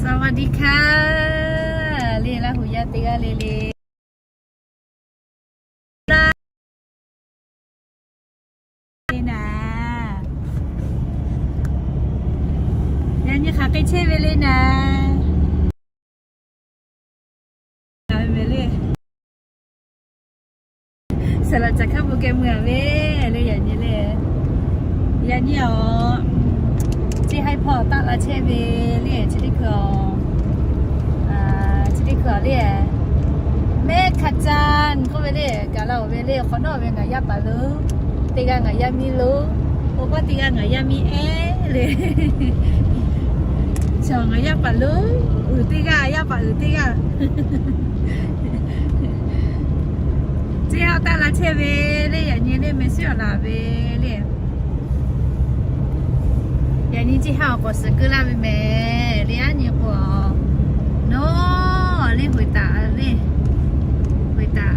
สวัสดีค่ะ le, Laˇ huˍ yaˇ teˇ g'aˇ le le. Naˍ, yaꞈ nyi hk'aˬ hk'e chehˇ ve le naˍ. Ve le, saˍ laꞈ caˬ hkaˉ bvuhꞈ keh mui a ve le, yaꞈ nyi le. Yaꞈ nyi awˬ, ceˇ haiˉ hpawˇ taˆ la chehˇ ve le, chi teˇ hkui a, chi teˇ hkui a le, mehˆ hk'aˬ caˇ k'oˆ ve le, gaˬ la oˬ ve le, hk'awꞈ nawˉ ve ngaˬ yaˇ paˍ lo, teˇ g'aˇ ngaˬ yaˇ miˇ lo, oˇ paˆ teˇ g'aˇ ngaˬ yaˇ miˇ ehˉ le. Chaw ngaˬ yaˇ paˍ lo, uiˍ teˇ g'aˇ, yaˇ paˍ uiˍ teˇ g'aˇ. Ceˇ haiˉ taˆ la chehˇ ve le, yaꞈ nyi le meh suhˉ awˬ laˬ ve le. Yaꞈ nyi ceˇ haiˉ awˬ k'awꞈ suhˍ keu laˇ ve mehˍ le, aˉ nyi k'o, nawˬ le hoꞈ taˍ le, hoꞈ taˍ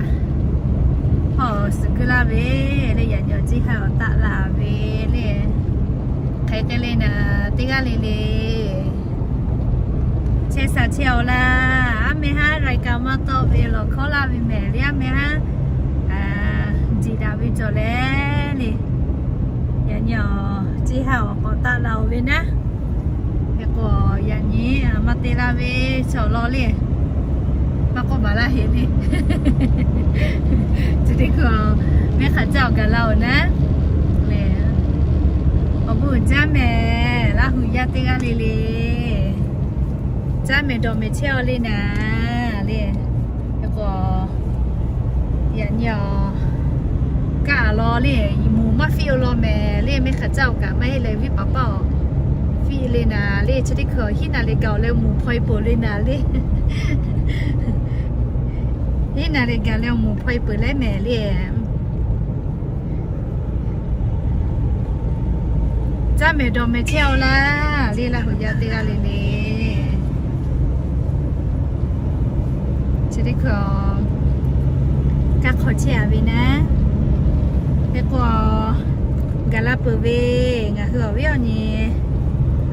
hawˬ suhˍ keu laˇ ve le, yaꞈ nyi ceˇ haiˉ awˬ taˆ la ve le. Hk'e te le naˍ, teˇ g'aˇ le le chehˇ sha chehˇ awˬ laˇ. Aˉ meh haˉ รายการ maˇ tawˆ ve lawˬ hkawˇ laˇ ve mehˍ le, aˉ meh haˉ jiˬ daꞈ ve cawˬ leh le. Yaꞈ nyi ceˇ haiˉ awˬ k'awꞈ taˆ la oˬ ve naˉ. Hk'e k'o, yaꞈ nyi maˇ te laˇ ve chaw law le, maˇ k'oˆ maˍ laˇ heꞈ le. Chi teˇ hkui mehˆ hk'aˬ caˇ awˬ gaˬ la oˬ naˉ le. Awˬ bon uiˍ jaˇ mehˍ, Laˇ huˍ yaˇ teˇ g'aˇ le le. Caˇ mehˍ dawˬ mehˍ chehˇ aw le naˍ le. Hk'e k'o, yaꞈ nyi awˬ kaˆ a law le, mvuhˇ maˇ fiˆ aw law mehˍ le, mehˆ hk'aˬ caˇ awˬ kaꞈ maˇ heˆ leh viˉ paˍ paˇ awˬ fiˆ le naˍ le. Chi teˇ hkui hiˉ naˍ le gaˬ awˬ leh mvuhˇ hpaw e peuˬ le naˍ le. Hiˉ naˍ le gaˬ leh mvuhˇ hpaw e peuˬ leh mehˍ le. Caˇ mehˍ dawˬ mehˍ chehˇ aw laˇ le, Laˇ huˍ yaˇ teˇ g'aˇ le le. Chi teˇ hkui kaˇ hk'aw chehˇ a ve naˉ. Hk'e k'o, gaˬ la peuˬ ve ngaˬ hui awˬ viˉ awˬ nyi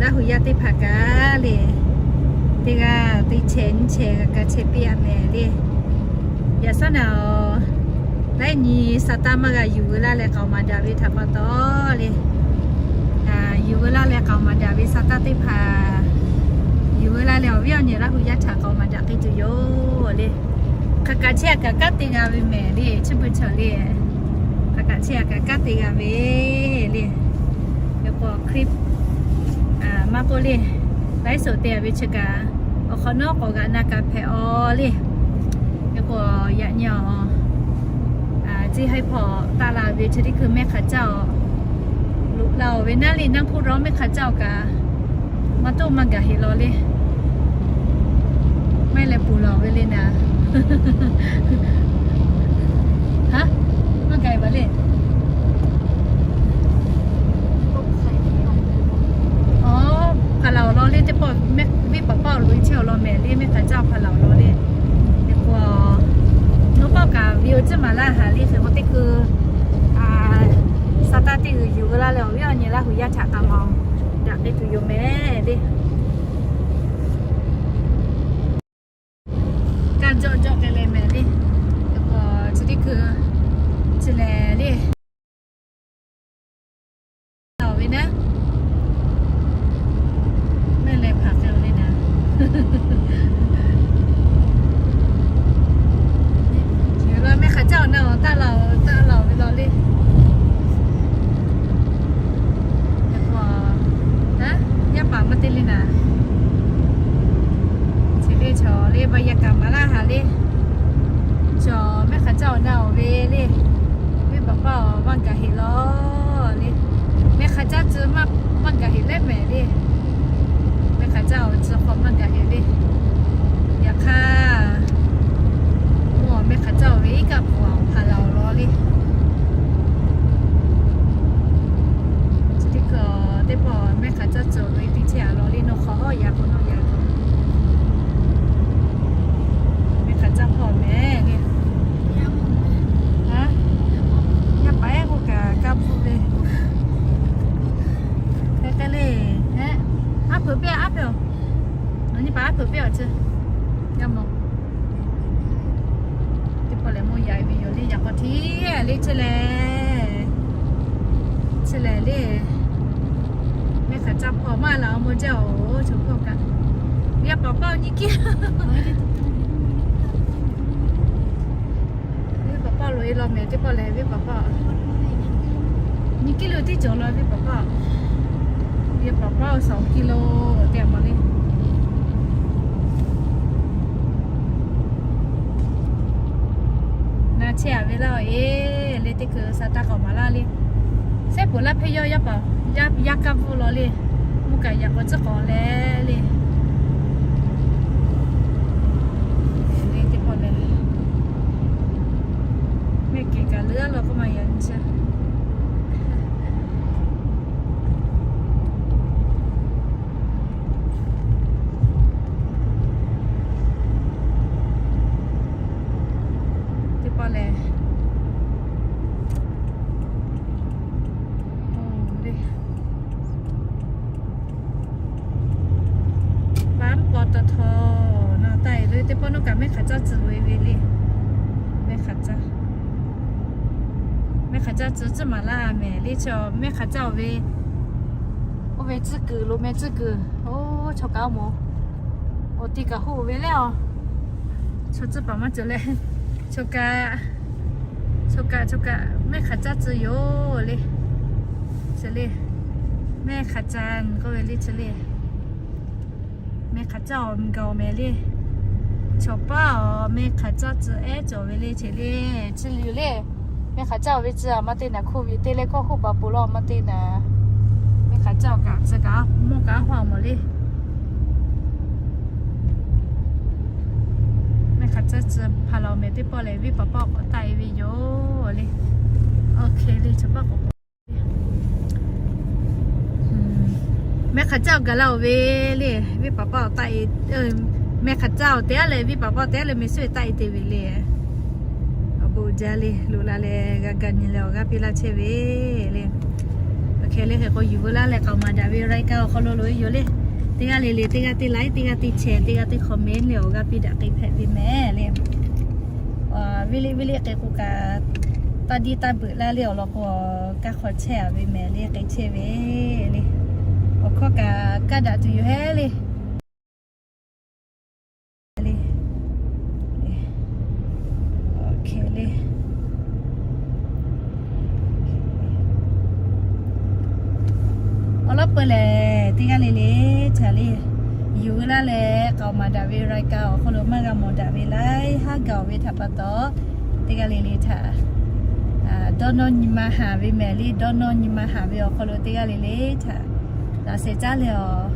Laˇ huˍ yaˇ teˇ hpaˍ kaꞈ le, teˇ g'aˇ teˇ chehˇ nyiˇ chehˇ g'a kaˇ chehˇ piˇ a mehˍ le. Yaꞈ shawˉ naˍ, laiˉ nyi sa taˇ maˇ g'a yuˬ veu laˇ leh k'aoˍ maˍ daꞈ ve htaꞈ pa taw le, yuˬ veu laˇ leh k'aoˍ maˍ daꞈ ve sa taˇ teˇ hpaˍ yuˬ veu laˇ leh awˬ viˉ awˬ nyi Laˇ huˍ yaˇ htaꞈ k'aoˍ maˍ daꞈ k'ai tuˬ yoˬ le. Hk'aˬ kaꞈ chehˇ a kaꞈ kanˉ te g'a ve mehˍ le, chi beuꞈ chaw le. Hk'aˬ kaꞈ chehˇ a kaꞈ kanˉ te g'a ve le. Hk'e k'o คลิป maˇ k'oˆ le, ไลฟ์สด te a ve chi kaꞈ, awˬ hk'awꞈ nawˉ k'awꞈ g'aꞈ na kaꞈ hpehꞈ aw le. Hk'e k'o, yaꞈ nyi awˬ, ceˇ haiˉ hpawˇ taˆ la ve chi teˇ hkui mehˆ hk'aˬ caˇ awˬ loꞈ la oˬ ve naˉ le, naˉ hkuˇ rawˇ mehˆ hk'aˬ caˇ awˬ kaꞈ maˇ toˆ maˇ gaˬ heꞈ law le. Maˇ heˆ leh puˬ laˬ ve le naˍ. Haˉ, maˇ gaˬ heꞈ baˬ le. Aˬ, hpaˍ laˬ awˬ lawn le teˇ pawˆ, viˉ paˍ paˇ awˬ loꞈ e chehˇ awˬ lawn mehˍ le, mehˆ hk'aˬ caˇ awˬ hpaˍ laˬ awˬ lawn le. Hk'e k'o, nawˬ k'awꞈ kaꞈ video ciˇ maˍ laˇ haˍ le, hk'e k'o teˇ hkui sa taˇ teˇ g'uiˬ yuˬ veu laˇ leh awˬ viˉ awˬ nyi Laˇ huˍ yaˇ htaꞈ k'aoˍ maˍ daꞈ k'ai tuˬ yoˬ mehˍ le. Kaˇ jawˆ jawˆ k'ai leh mehˍ le. Hk'e k'o chi teˇ hkui chi lehˬ le. Awˬ ve naˉ, mehˆ leh hpaˍ k'ai le naˍ. Mehˆ hk'aˬ caˇ awˬ na awˬ taˆ la, taˆ la ve law le. Yaꞈ paˍ maˇ te le naˍ. Chi le chaw le บรรยากาศ maˍ laˇ haˍ le. Chaw mehˆ hk'aˬ caˇ awˬ na awˬ ve le. Viˉ paˍ paˇ awˬ maˇ gaˬ heꞈ law le. Mehˆ hk'aˬ caˇ tcuh maˇ gaˬ heꞈ leh mehˍ le. Mehˆ hk'aˬ caˇ awˬ tcuh hk'aw maˇ gaˬ heꞈ le. Yaꞈ hk'aˇ, mehˆ hk'aˬ caˇ awˬ ve iˉ kaˆ hpaˍ laˬ awˬ lawn le. Chi teˇ hkui teˇ hpawˇ mehˆ hk'aˬ caˇ tcuh ve teˇ chehˇ a lawn le, nawˬ hk'aw hawˉ yaꞈ k'o nawˬ yaꞈ k'o. Mehˆ hk'aˬ caˇ hpawˇ mehˍ le. Yaˇ paˍ ehˉ k'oˆ kaꞈ kaˇ hpfuhˆ ve. Hk'e te le, aˉ hpeuꞈ piˇ aˉ hpeuꞈ. Nyi paˍ aˉ peuˬ piˇ awˬ ceuˬ. Yaˇ mawˬ. Teˇ pawˆ lehˬ mawˇ yaꞈ ve yoˬ le, yaꞈ k'aw htiˉ le chehˇ leh, chehˇ leh le. Mehˆ hk'aˬ caˇ hpawˇ maˇ laˬ awˬ mawˇ jaˇ oˬ, chaw hpawˇ kaꞈ. Yaˇ paˍ paˇ nyi kiˇ Venˇ paˍ paˇ loꞈ e law mehˍ teˇ pawˆ lehˬ, venˇ paˍ paˇ nyi kiˇ lo teˇ cawˬ law venˇ paˍ paˇ. Venˇ paˍ paˇ สอง กิโล tehꞈ maˍ le. Na chehˇ a ve laˇ e, le teˇ hkui sa taˇ k'awꞈ maˍ laˇ le. Sehˉ peuˬ laˇ hpehˇ yawˇ yaˇ paˍ, yaˇ kaˇ bvuhˇ law le. Mvuhˇ kaꞈ yaꞈ k'aw tcuhˉ k'awꞈ leh le. Teˇ pawˆ lehˬ, mehˆ kehˬ kaꞈ leuˉ law k'oˆ maˇ yaꞈ nyi chi. Teˇ pawˆ lehˬ, paˉ paw taw htaw na taˇ e le, teˇ pawˆ nawˉ kaꞈ mehˆ hk'aˬ caˇ tcuh loꞈ e ve le. Mehˆ hk'aˬ caˇ, mehˆ hk'aˬ caˇ tcuh tcuhˉ maˍ laˇ mehˍ le. Chaw mehˆ hk'aˬ caˇ oˬ ve, oˇ ve tcuhˉ kuiˬ lo meh tcuhˉ kuiˬ. Oˇ chaw kaꞈ oˇ moˍ, awˬ ti kaꞈ hoˆ ve leh a, chaw tcuhˉ paˍ maˇ cawˬ leh, chaw kaꞈ, chaw kaꞈ, chaw kaꞈ mehˆ hk'aˬ caˇ tcuh yoˬ le. Chi le, mehˆ hk'aˬ caˇ k'oˆ ve le chi le. Mehˆ hk'aˬ caˇ awˬ gaˬ mehˍ le. Chaw paˉ awˬ mehˆ hk'aˬ caˇ tcuh ehˉ cawˬ ve le chi le. Chi yoˬ le. Mehˆ hk'aˬ caˇ oˬ ve tcuh a maˇ te naˍ, hkoˇ ve te leh kawˇ hoˆ paˍ peuˬ law maˇ te naˍ. Mehˆ hk'aˬ caˇ oˬ kaꞈ tcuh kaꞈ mawˇ kaꞈ haw mawˬ le. Mehˆ hk'aˬ caˇ tcuh hpaˍ laˬ mehˍ teˇ pawˆ lehˬ, venˇ paˍ paˇ k'awꞈ taˆ e ve yoˬ le. Oˇ hk'e le chaw paˉ k'awꞈ k'awꞈ Mehˆ hk'aˬ caˇ awˬ gaˬ la oˬ ve le, venˇ paˍ paˇ awˬ taˆ e, mehˆ hk'aˬ caˇ awˬ te aˉ leh venˇ paˍ paˇ awˬ te aˉ leh meh suhˉ e taˆ e te ve le. Awˬ bon jaˇ le, loꞈ la leh g'a gaˬ nyi leh awˬ g'aˇ piˇ laˇ chehˇ ve le. Oˇ hk'e le hk'e k'o yuˬ veu laˇ leh k'aoˍ maˍ daꞈ ve รายการ awˬ hk'aw lo loꞈ e yoˬ le. Teˇ g'aˇ le le teˇ g'aˇ teˇ ไลค์, teˇ g'aˇ teˇ แชร์, teˇ g'aˇ teˇ คอมเมนต์ le awˬ g'aˇ piˇ daꞈ k'ai hpehꞈ ve mehˍ le. Viˉ liˇ viˉ liˇ hk'e k'o kaꞈ, taˇ diˇ taˇ beuꞈ laˇ le awˬ lawn k'o, kanˇ hk'aw chehˇ a ve mehˍ le, k'ai chehˇ ve le. Awˬ hkawˇ kaꞈ kaˇ daꞈ tuˬ yoˬ hehˉ le. Awˬ lawn peu lehˬ teˇ g'aˇ le le htaꞈ le, yuˬ veu laˇ leh k'aoˍ maˍ daꞈ ve รายการ awˬ hk'aw lo maˇ g'a mawˬ daꞈ ve laiˉ haˉ gaˬ oˬ ve htaꞈ pa taw, teˇ g'aˇ le le htaꞈ dawˇ nawˇ nyi ma haˍ ve mehˍ le, dawˇ nawˇ nyi ma haˍ ve awˬ hk'aw lo teˇ g'aˇ le le htaꞈ laꞈ sheh caˉ leh awˬ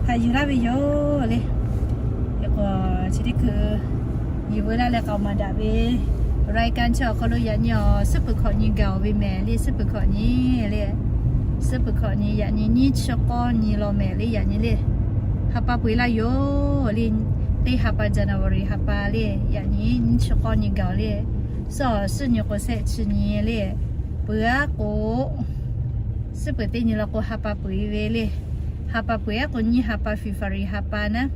hk'a yuˬ laˇ ve yoˬ le. Hk'e k'o, chi teˇ hkui yuˬ veu laˇ leh k'aoˍ maˍ daꞈ ve รายการ chi awˬ hk'aw lo yaꞈ nyi awˬ suhˉ peuˬ hkawꞈ nyi gaˬ oˬ ve mehˍ le, suhˉ peuˬ hkawꞈ nyi le. Suhˉ peuˬ hkawꞈ nyi yaꞈ nyi nyiˇ chi k'awˇ nyi law mehˍ le, yaꞈ nyi le. Ha pa peu eˬ laˇ yoˬ le. Teˇ ha pa January ha pa le, yaꞈ nyi nyiˇ chi k'awˇ nyi gaˬ oˬ le. Suhˉ awˬ suhˉ nyi k'o shehˆ chi nyi le. Peuˬ aˉ k'o, suhˉ peuˬ teˇ nyi law k'o ha pa peu eˬ ve le. Ha pa peu eˬ aˉ k'o nyiˇ ha pa February ha pa naˉ,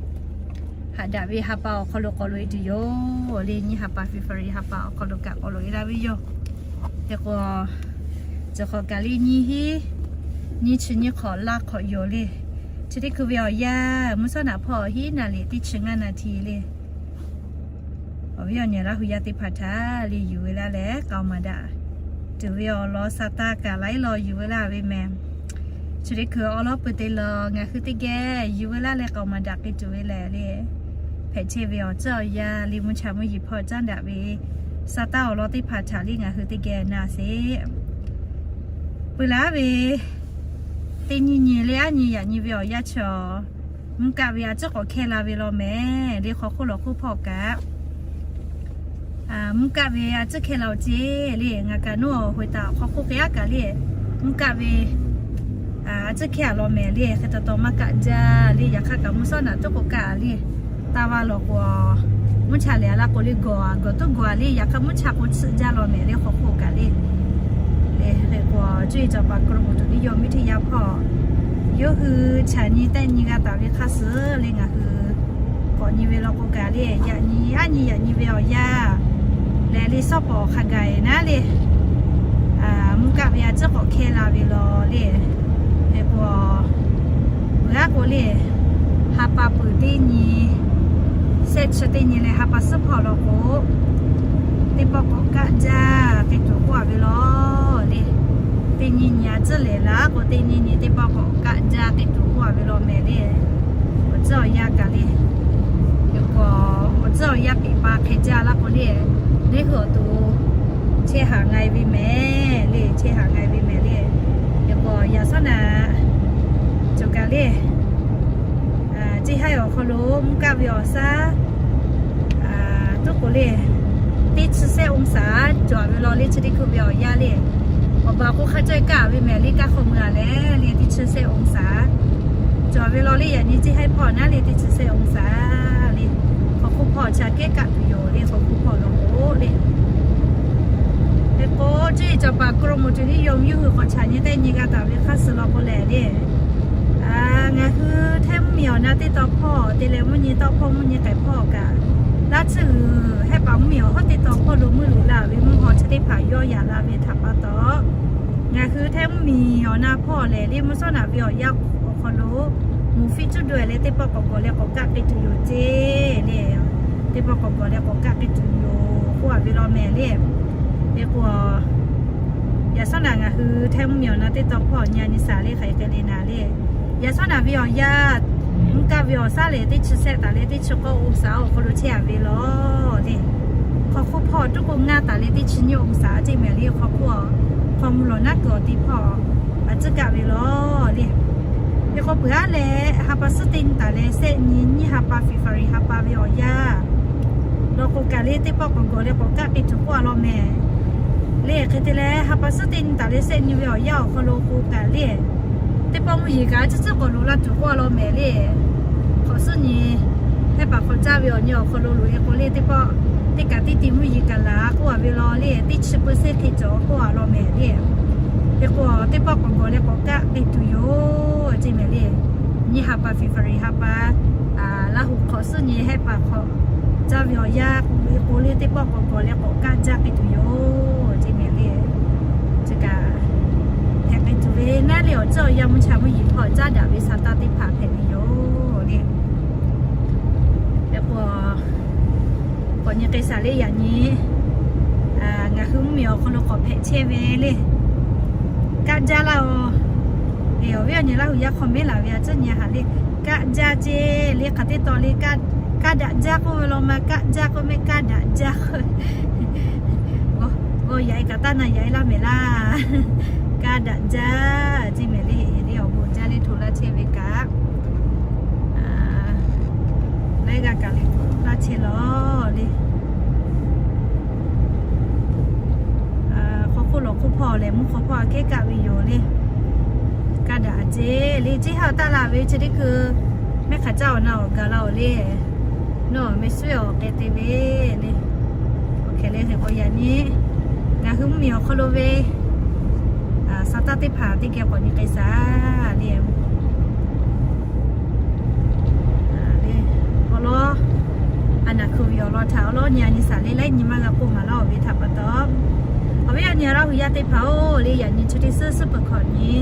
haꞈ daꞈ ve ha pa awˬ hk'aw lo k'awꞈ loꞈ e tuˬ yoˬ le. Nyiˇ ha pa February ha pa awˬ hk'aw lo kaꞈ k'awꞈ loꞈ e laˇ ve yoˬ. Hk'e k'o, cawˬ hk'awꞈ kaˬ le nyiˇ hinˉ nyiˇ chi nyiˇ hk'awꞈ laˇ hk'awꞈ yoˬ le. Chi teˇ hkui ve awˬ yanˇ mvuhˇ shawˉ naꞈ hpawˇ hinˉ naˍ liꞈ teˇ chi ngaˇ naˍ tiˍ le. Awˬ viˉ awˬ nyi Laˇ hu yaˇ teˇ hpaˍ htaꞈ le yuˬ veu laˇ leh k'aoˍ maˍ daꞈ tuˬ ve awˬ lawn sa taˇ kaꞈ laiˉ law yuˬ veu laˇ ve mehˍ. Chi teˇ hkui awˬ lawn peuˬ te law ngaˬ hui teˇ geh yuˬ veu laˇ leh k'aoˍ maˍ daꞈ k'ai tuˬ ve lehˬ le, hpehꞈ chehˇ ve awˬ ceuˬ awˬ yanˇ le mvuhˇ cha mvuhˇ yeˬ hpawˇ caˉ daꞈ ve sa taˇ awˬ lawn teˇ hpaˍ htaꞈ le ngaˬ hui teˇ geh na sheˍ. Peuˬ laˇ ve teˇ nyi nyi le aˉ nyi yaꞈ nyi ve awˬ yanˇ chaw mvuhˇ kaˆ ve a ciˉ k'awꞈ hkehˇ la ve law mehˍ le. Hk'aw hk'oˆ lawˬ hk'oˆ hpawˇ kaꞈ mvuhˇ kaˆ ve a ciˉ hkehˇ la oˬ ceˇ le. Ngaˬ kaꞈ nawˉ awˬ hoꞈ taˍ hk'aw hk'oˆ hk'e aˉ kaꞈ le, mvuhˇ kaˆ ve a ciˉ hkehˇ a law mehˍ le. Hk'e taw taw maˇ kaˆ jaˇ le. Yaꞈ hk'aˇ kaꞈ mvuhˇ shawˉ naꞈ tuˉ k'o kaˆ a le. Taˇ vaˇ lawˬ k'o, mvuhˇ cha lehˬ a laˇ k'o le gawˬ a gawˬ tuˉ gawˬ a le. Yaꞈ hk'aˇ mvuhˇ cha k'o tsuhꞈ jaˇ law mehˍ le hk'aw hk'oˆ kaꞈ le. Hk'e k'o cuˇ yiˍ cawˬ paˍ กรมอุตุนิยมวิทยา hpawˇ yawˇ hui chaꞈ nyi tehˆ nyi g'a taˍ ve hk'aˇ suh le ngaˬ hui k'awꞈ nyi ve law k'o kaꞈ le, yaꞈ nyi aˉ nyi yaꞈ nyi ve awˬ yanˇ lehˬ le, shawˉ pawˍ hk'a gaˬ naˉ le, mvuhˇ kaˆ ve a ciˉ k'awꞈ hkehˇ la ve law le. Hk'e k'o, peuˬ aˉ k'o le, ha pa peuˬ teˇ nyi, shehˆ chi teˇ nyi leh ha pa suhˉ hpawˇ law k'o, teˇ pawˆ k'awꞈ kaˆ jaˇ k'ai tuˬ k'oˆ a ve law le. Teˇ nyi nyi a ciˉ lehˬ laˇ k'o, teˇ nyi nyi teˇ pawˆ k'awꞈ kaˆ jaˇ k'ai tuˬ k'oˆ a ve law mehˍ le. Awˬ tcuhˉ awˬ yanˇ kaꞈ le, awˬ tcuhˉ awˬ yanˇ peꞈ pa hk'e jaˇ laˇ k'o le, neˇ hui awˬ to chehˇ haˍ nga e ve mehˍ le, chehˇ haˍ nga e ve mehˍ le. Hk'e k'o, yaꞈ shawˉ naꞈ cawˬ kaꞈ le, ceˇ haiˉ awˬ hk'aw lo mvuhˇ kaˆ ve awˬ shaˉ tuˉ k'o le, teˇ chi shehˆ องศา cawˬ ve law le, chi teˇ hkui ve awˬ yanˇ le. Awˬ baˬ k'o hk'a caweh kaˆ ve mehˍ le, kaˆ hk'aw mui a leh le, teˇ chi shehˆ องศา cawˬ ve law le. Yaꞈ nyi ceˇ haiˉ hpawˇ naˉ le, teˇ chi shehˆ องศา le. Hk'aw hk'oˆ hpawˇ chi a kehˉ kaˆ tuˬ yoˬ le, hk'aw hk'oˆ hpawˇ law k'o le. Hk'e k'o, cuˇ yiˍ cawˬ paˍ กรมอุตุนิยม yawˇ hui k'awꞈ chaꞈ nyi tehˆ nyi g'a taˍ ve hk'aˇ suh law k'o lehˬ le, ngaˬ hui hteˇ mvuhˇmiˬ awˬ na teˇ taw hpawˇ te leh mvuhˇ nyi tawˆ hpawˇ mvuhˇ nyi k'ehˬ hpawˇ kaꞈ, laˇ tsuhˇ g'uiˬ hehˆ paˍ mvuhˇmiˬ awˬ hawˉ teˇ taw hpawˇ lo meuˇ loꞈ la ve mvuhˇ haw chi teˇ hpaˍ yawˇ yaꞈ la ve htaꞈ pa taw, ngaˬ hui hteˇ mvuhˇmiˬ awˬ na hpawˇ lehˬ le, mvuhˇ shawˉ naꞈ ve awˬ yanˇ awˬ hk'aw lo mvuhˇ fiˉ cuˇ daweh leh teˇ pawˆ k'awꞈ gawˬ leh k'awꞈ kaˆ k'ai tuˬ yoˬ ceˇ le. Teˇ pawˆ k'awꞈ gawˬ leh k'awꞈ kaˆ k'ai tuˬ yoˬ k'oˆ a ve law mehˍ le. Hk'e k'o, yaꞈ shawˉ naꞈ ngaˬ hui hteˇ mvuhˇmiˬ awˬ na teˇ taw hpawˇ nyi a nyi shaˍ le hk'aˬ hk'e le naˍ le. Yaꞈ shawˉ naꞈ ve awˬ yanˇ, mvuhˇ kaˆ ve awˬ shaˉ lehˬ teˇ chi shehˆ taˍ leh teˇ chi k'awˇ องศา awˬ hk'aw lo chehˇ a ve law le. Hk'aw hk'oˆ hpawˇ tuˉ k'o ngaˇ taˍ leh teˇ chi nyiˇ องศา ceˇ mehˍ le. Hk'aw hk'oˆ hk'aw mvuh lawˬ naˉ kuiˬ awˬ ti hpawˇ a ciˉ kaˆ ve law le. Hk'e k'o, peuˬ aˉ leh ha pa suhˉ teˇ nyi taˍ leh shehˆ nyi nyiˇ ha pa February ha pa ve awˬ yanˇ law k'o kaꞈ le, teˇ pawˆ k'awꞈ gawˬ leh k'awꞈ kaˆ k'ai tuˬ k'oˆ a law mehˍ le. Hk'e te leh ha pa suhˉ teˇ nyi taˍ leh shehˆ nyi ve awˬ yanˇ awˬ hk'aw lo k'o kaꞈ le, teˇ pawˆ mvuhˇ yeˬ kaꞈ a ciˉ ciˉ k'awꞈ loꞈ la tuˬ k'oˆ a law mehˍ le. Hk'awꞈ suhˉ nyi, hehˆ paˍ hk'awꞈ caˇ ve awˬ nyi awˬ hk'aw lo loꞈ e k'o le, teˇ pawˆ teˇ kaꞈ teˇ ti mvuhˇ yeˬ kaꞈ laˬ k'oˆ a ve law le, teˇ chi เปอร์เซ็นต์ hk'e cawˬ k'oˆ a law mehˍ le. Hk'e k'o, teˇ pawˆ k'awꞈ gawˬ leh k'awꞈ kaˆ k'ai tuˬ yoˬ ceˇ mehˍ le. Nyiˇ ha pa February ha pa, Laˇ hu hk'awꞈ suhˉ nyi hehˆ paˍ hk'awꞈ caˇ ve awˬ yanˇ k'oˆ ve k'o le, teˇ pawˆ k'awꞈ gawˬ leh k'awꞈ kaˆ jaˇ k'ai tuˬ yoˬ ceˇ mehˍ le. Chi kaꞈ hpehꞈ k'ai tuˬ ve naˉ le, awˬ tcuhˉ awˬ yanˇ mvuhˇ cha mvuhˇ yeˬ hpawˇ caˉ daꞈ ve sa taˇ teˇ hpaˍ hpehꞈ ve yoˬ le. Hk'e k'o, k'awꞈ nyi k'ai shaˍ le yaꞈ nyi, ngaˬ hui mvuhˇmiˬ awˬ hk'aw lo k'awꞈ hpehꞈ chehˇ ve le. Kaˆ jaˇ laˇ oˬ. Awˬ viˉ awˬ nyi Laˇ hu yaˇ hk'aw mehˉ laˬ ve a ciˉ nyi haꞈ le. Kaˆ jaˇ ceˇ le, hk'aˬ teˇ taw le, kaˆ daꞈ jaˇ k'oˆ ve law ma, kaˆ jaˇ k'oˆ mehˆ, kaˆ daꞈ jaˇ k'oˆ. G'aw yaꞈ e kaꞈ taˇ na yaꞈ e laˇ mehˍ laˇ. Kaˆ daꞈ jaˇ ceˇ mehˍ le. Le awˬ bon jaˇ le hto laˇ chehˇ ve kaꞈ, laiˉ g'aˇ kaꞈ le laˇ chehˇ law le. Hk'aw hk'oˆ lawˬ hk'oˆ hpawˇ lehˬ mvuhˇ hk'aw hpawˇ a kehˉ kaˆ ve yoˬ le. Kaˆ daꞈ a ceˇ le, ceˇ haˉ taˆ la ve chi teˇ hkui mehˆ hk'aˬ caˇ awˬ na awˬ gaˬ la oˬ le. Nawˬ meh suˉ awˬ k'ai te ve le. Awˬ hkeh le hk'e k'o yaꞈ nyi ngaˬ hui mvuhˇmiˬ awˬ hk'aw lo ve sa taˇ teˇ hpaˍ teˇ geh k'awꞈ nyi k'ai shaˍ le. Awˬ lawn, a naˬ hkui ve awˬ lawn htaꞈ awˬ lawn nyi a nyi shaˍ le, laiˉ nyi maˇ g'a k'oˆ maˍ laˇ oˬ ve htaꞈ pa taw, awˬ viˉ awˬ nyi Laˇ hu yaˇ teˇ hpaˍ oˬ le, yaꞈ nyi chi teˇ suhˉ suhˉ peuˬ hkawꞈ nyi,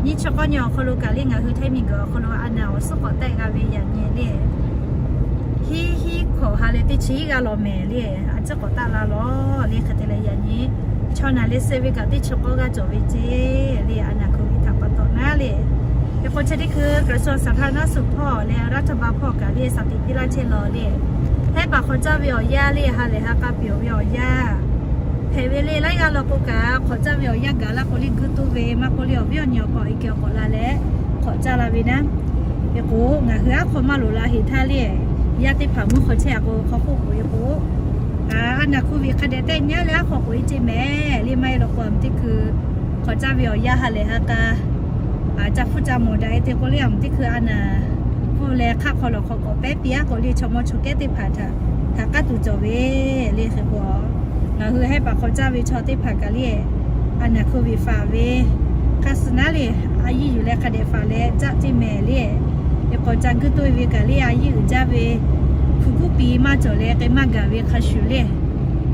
nyiˇ chi k'awˇ nyi awˬ hk'aw lo kaꞈ le ngaˬ hui Htaiˇ miˬguiˬ awˬ hk'aw lo a naˬ awˬ suhˉ k'awꞈ tehˆ g'a ve yaꞈ nyi le. Hiˉ hiˉ hkawꞈ ha leh teˇ chi g'aˇ law mehˍ le, a ciˉ k'awꞈ taˆ la law le. Hk'e te leh yaꞈ nyi chaw naˬ le suh ve kaꞈ teˇ chi k'awˇ g'aˇ cawˬ ve ceˇ le, a naˬ hkui ve htaꞈ pa taw naˉ le. Hk'e k'o chi teˇ hkui กระทรวงสาธารณสุข hpawˇ leh รัฐบาล hpawˇ kaꞈ le shaˍ tiꞈ piˇ laˇ chehˇ law le. Hehˆ paˍ hk'awꞈ caˇ ve awˬ yanˇ le, ha lehˬ ha k'a piˇ awˬ ve awˬ yanˇ hpehꞈ ve le. Laiˉ g'aˇ law k'o kaꞈ hk'awꞈ caˇ ve awˬ yanˇ gaˬ laˇ k'o le, guiˇ tuˇ ve maˇ k'oˆ le, awˬ viˉ awˬ nyi awˬ pa awˬ e keh awˬ k'awꞈ la leh hk'awꞈ caˇ la ve naˉ. Hk'e k'o ngaˬ hui aˉ hk'aw maˇ loꞈ la heˍ htaˇ le, yaˇ teˇ hpaˍ mvuhˇ hk'aw chehˇ a k'o hk'aw hk'oˆ k'oꞈ e k'o, a naˬ hkui ve hk'a dehꞈ tehˆ nyi leh aˉ hk'aw k'oꞈ e ceˇ mehˍ le. Maˇ heˆ law k'o a meuꞈ teˇ hkui hk'awꞈ caˇ ve awˬ yanˇ ha lehˬ ha k'a ca hpfuhˇ ca mawˬ daꞈ e te k'o le, a meuꞈ teˇ hkui a naˬ hpfuhˇ leh hk'aˆ hk'aw lawˬ hk'aw k'awꞈ pehˉ piˇ aˉ k'o le, chaw mawˇ chaw kehˉ teˇ hpaˍ htaꞈ htaꞈ k'aˉ tuˬ cawˬ ve le. Hk'e k'o ngaˬ hui hehˆ paˍ hk'awꞈ caˇ ve chaw teˇ hpaˍ kaꞈ le, a naˬ hkui ve faˍ ve hk'a suh naˉ le, a yiˇ yuˬ leh hk'a dehꞈ faˍ leh caˆ ceˇ mehˍ le. Hk'e k'o ca guˇ toˇ ve kaꞈ le, a yiˇ uiˍ jaˇ ve hpu kuˉ pi maˇ cawˬ leh k'ai maˇ gaˬ ve hk'a shuˍ le,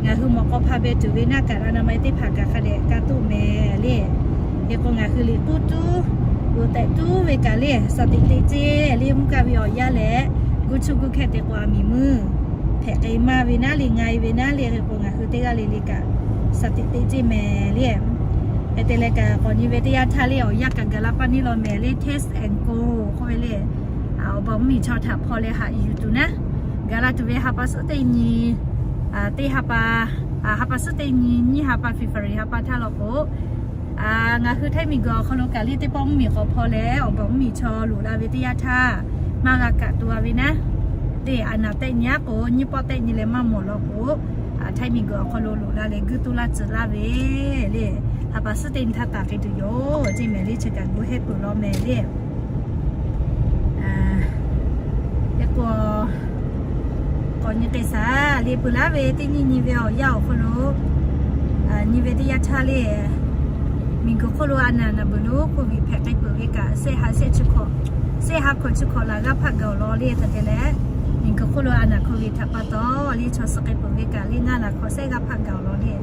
ngaˬ hui mawꞈ k'aw hpa beh tuˬ ve naˆ kaꞈ la na ma teˇ hpaˍ kaꞈ hk'a dehꞈ ka toˆ mehˍ le. Hk'e k'o ngaˬ hui liꞈ k'uˉ tuˉ, loꞈ tehꞈ tuˉ ve kaꞈ le, saˍ tiꞈ teꞈ ceˇ le, mvuhˇ kaˆ ve awˬ yanˇ lehˬ, guˇ chuˇ guˇ hkehˇ te k'o a miˬ muiˇ hpehꞈ k'ai maˇ ve naˉ le, nga e ve naˉ le. Hk'e k'o ngaˬ hui teˇ g'aˇ le le kaꞈ saˍ tiꞈ teꞈ ceˇ mehˍ le. Hk'e te leh kaꞈ k'awꞈ nyi ve teˇ yanˇ htaˇ le, awˬ yanˇ kaꞈ gaˬ la pa neˇ law mehˍ le, Test and Go k'oˆ ve le. Awˬ baˬ mvuhˇmiˬ chaw htaꞈ hpaw leh haꞈ yuˬ tuˬ naˉ, gaˬ la tuˬ ve ha pa suhˉ teˇ nyi, teˇ ha pa, ha pa suhˉ teˇ nyi, nyiˇ ha pa February ha pa htaˇ law k'o, ngaˬ hui Htaiˇ miˬguiˬ awˬ hk'aw lo kaꞈ le teˇ pawˆ mvuhˇmiˬ k'awꞈ hpaw leh awˬ baˬ mvuhˇmiˬ chaw loꞈ la ve teˇ yanˇ htaˇ, maˇ g'a kaꞈ to a ve naˉ, teˇ a naˍ tehˆ nyi aˉ k'o nyiˇ pawˆ tehˆ nyi leh maˇ mawˬ law k'o, Htaiˇ miˬguiˬ awˬ hk'aw lo loꞈ la leh guˇ tuˉ laˇ tcuh laˇ ve le. Ha pa suhˉ teˇ nyi htaˇ taˍ k'ai tuˬ yoˬ ceˇ mehˍ le, chi kaꞈ gu hehˉ peuˬ law mehˍ le. Hk'e k'o k'awꞈ nyi k'ai shaˍ le, peuˬ laˉ ve teˇ nyi nyi ve awˬ yanˇ awˬ hk'aw lo nyi ve teˇ yanˇ htaˇ le, miˬguiˬ hk'oˆ lo a naˍ naˍ beuˬ lo COVID hpehꞈ k'ai peuˬ ve kaꞈ, shehˆ ha shehˆ chi hkawꞈ, shehˆ ha hkawꞈ chi hkawꞈ laˬ g'aˇ hpaˆ gaˬ awˬ lawn le. Hk'e te leh miˬguiˬ hk'oˆ lo a naˍ COVID htaꞈ pa taw le chaw suh k'ai peuˬ ve kaꞈ le, ngaˇ laˬ hkawꞈ shehˆ g'aˇ hpaˆ gaˬ awˬ lawn le.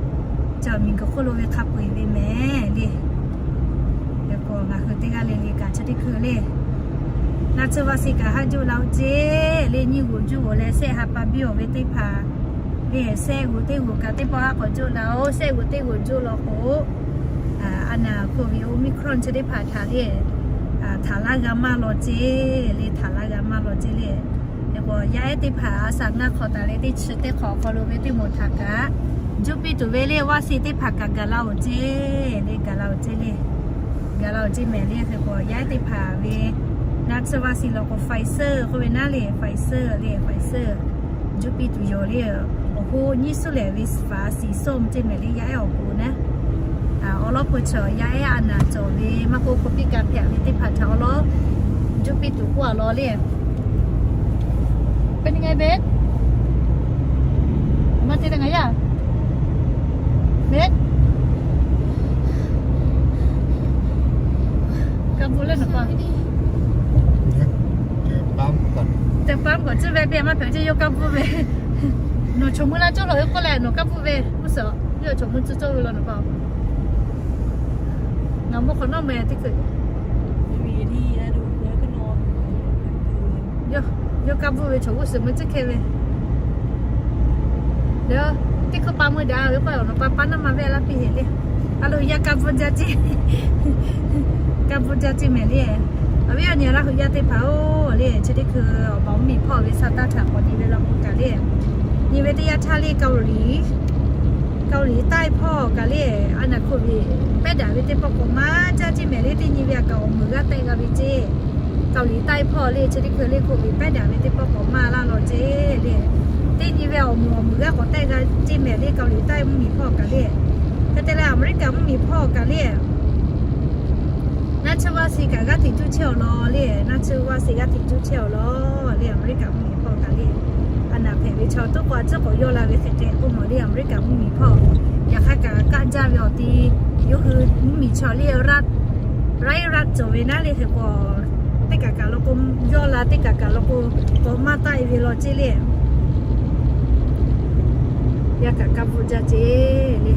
Chi miˬguiˬ hk'oˆ lo ve hk'a peu-eˬ ve mehˍ le. Hk'e k'o ngaˬ hui teˇ g'aˇ le le kaꞈ chi teˇ hkui le, naˆ tsuhˇ vaˆ siˆ kaꞈ haˉ juˆ la-oˬ ceˇ le. Nyiˇ g'uˬ juˆ g'uˬ leh shehˆ ha pa biˇ awˬ ve teˇ hpaˍ le, shehˆ g'uˬ teˇ g'uˬ kaꞈ teˇ pawˆ haˉ k'awꞈ juˆ la-oˬ. Shehˆ g'uˬ teˇ g'uˬ juˆ law k'o, a naˍ COVID Omicron chi teˇ hpaˍ htaꞈ le htaꞈ laˇ g'a maˇ law ceˇ le, htaꞈ laˇ g'a maˇ law ceˇ le. Hk'e k'o yaˇ ehˉ teˇ hpaˍ a shaꞈ ngaˇ hk'awꞈ taˍ leh teˇ chi teˇ hk'awꞈ awˬ hk'aw lo ve teˇ moˍ htaꞈ kaꞈ juˇ piˇ tuˬ ve le, vaˆ siˆ teˇ hpaˍ kaꞈ gaˬ la-oˬ ceˇ le, gaˬ la-oˬ ceˇ le, gaˬ la-oˬ ceˇ mehˍ le. Hk'e k'o yaˇ ehˉ teˇ hpaˍ ve naˆ tsuhˇ vaˆ siˆ law k'o Pfizer k'oˆ ve naˉ le, Pfizer le, Pfizer juˇ piˇ tuˬ yoˬ le. Awˬ hoˉ nyiˇ suhˉ lehˬ ve faˍ siˍ sawˇ mvuh ceˇ mehˍ le, yaˇ ehˉ awˬ pon naˉ. Awˬ lawn peu chaw yaˇ ehˉ a naˍ cawˬ ve maˇ k'oˆ k'oˆ piˇ ka hpehꞈ ve teˇ hpaˍ htaꞈ awˬ lawn juˇ piˇ tuˬ k'oˆ a law le. Pe ni ngaˬ be maˇ te te ngaˬ yaˇ be kaˇ bvuhˆ leh nawˬ pa te pa k'awꞈ tcuhˇ ve piˇ maˇ hpehꞈ ceˇ, yawˇ kaˇ bvuhˆ ve. Nawˬ chaw mvuh laˇ cawˇ lawˬ ve k'oˆ leh nawˬ kaˇ bvuhˆ ve k'oˆ suhˍ, yawˇ chaw mvuh tcuhˇ cawˇ ve law nawˬ pa. Ngaˬ mvuh hk'awꞈ nawˉ meh teˇ hkui yawˇ kaˇ bvuhˆ ve chaw g'uˇ suhˍ mvuh tcuhˇ hkeh ve. Teˇ hkui pa mui daꞈ ve k'oˆ, awˬ nawˬ pa pa naˉ ma ve laˇ piˇ heˍ le. A lo yaˇ kaˇ bvuhˆ jaˇ ceˇ, kaˇ bvuhˆ jaˇ ceˇ mehˍ le. Awˬ viˉ awˬ nyi Laˇ huˍ yaˇ teˇ hpaˍ-oˬ le, chi teˇ hkui awˬ baˬ mvuhˇmiˬ hpawˇ ve sa taˇ htaꞈ k'awꞈ nyi ve law k'o kaꞈ le, nyi ve teˇ yanˇ htaˇ le, Kaoˍliˍ, Kaoˍliˍ taiˇ hpawˇ kaꞈ le, a naˍ hk'oˆ ve pehˉ daꞈ ve teˇ pawˆ k'awꞈ maˇ jaˇ ceˇ mehˍ le. Teˇ nyi ve a kaꞈ awˬ meuˍ g'aˇ tehˆ g'a ve ceˇ. Kaoˍliˍ taiˇ hpawˇ le chi teˇ hkui le hk'oˆ ve pehˉ daꞈ ve teˇ pawˆ k'awꞈ maˇ laˇ law ceˇ le. Teˇ nyi ve awˬ meuˍ awˬ meuˍ g'aˇ k'awꞈ tehˆ g'a ceˇ mehˍ le. Kaoˍliˍ taiˇ mvuhˇmiˬ hpawˇ kaꞈ le, hk'e te leh Aˍmeˍriˆkaˍ mvuhˇmiˬ hpawˇ kaꞈ le, naˆ tsuhˇ vaˆ siˆ kaꞈ g'aˇ hteꞈ juˇ chehˇ awˬ lawn le. Naˆ tsuhˇ vaˆ siˆ g'aˇ hteꞈ juˇ chehˇ awˬ lawn le. Aˍmeˍriˆkaˍ mvuhˇmiˬ hpawˇ kaꞈ le, a naˍ hpehꞈ ve chaw tuˉ k'o a tcuhˉ k'awꞈ yawˇ la ve hk'e hk'e k'oˆ mawˬ le. Aˍmeˍriˆkaˍ mvuhˇmiˬ hpawˇ yaꞈ hk'aˇ kaꞈ kaˆ jaˇ ve awˬ ti yawˇ hui mvuhˇmiˬ chaw le, raiˉ raˆ cawˬ ve naˉ le. Hk'e k'o teˇ kaꞈ kaꞈ law k'o, yawˇ la teˇ kaꞈ kaꞈ law k'o, k'awꞈ maˇ taˆ e ve law ceˇ le. Yaˇ kaꞈ kaˇ bvuhˆ jaˇ ceˇ le.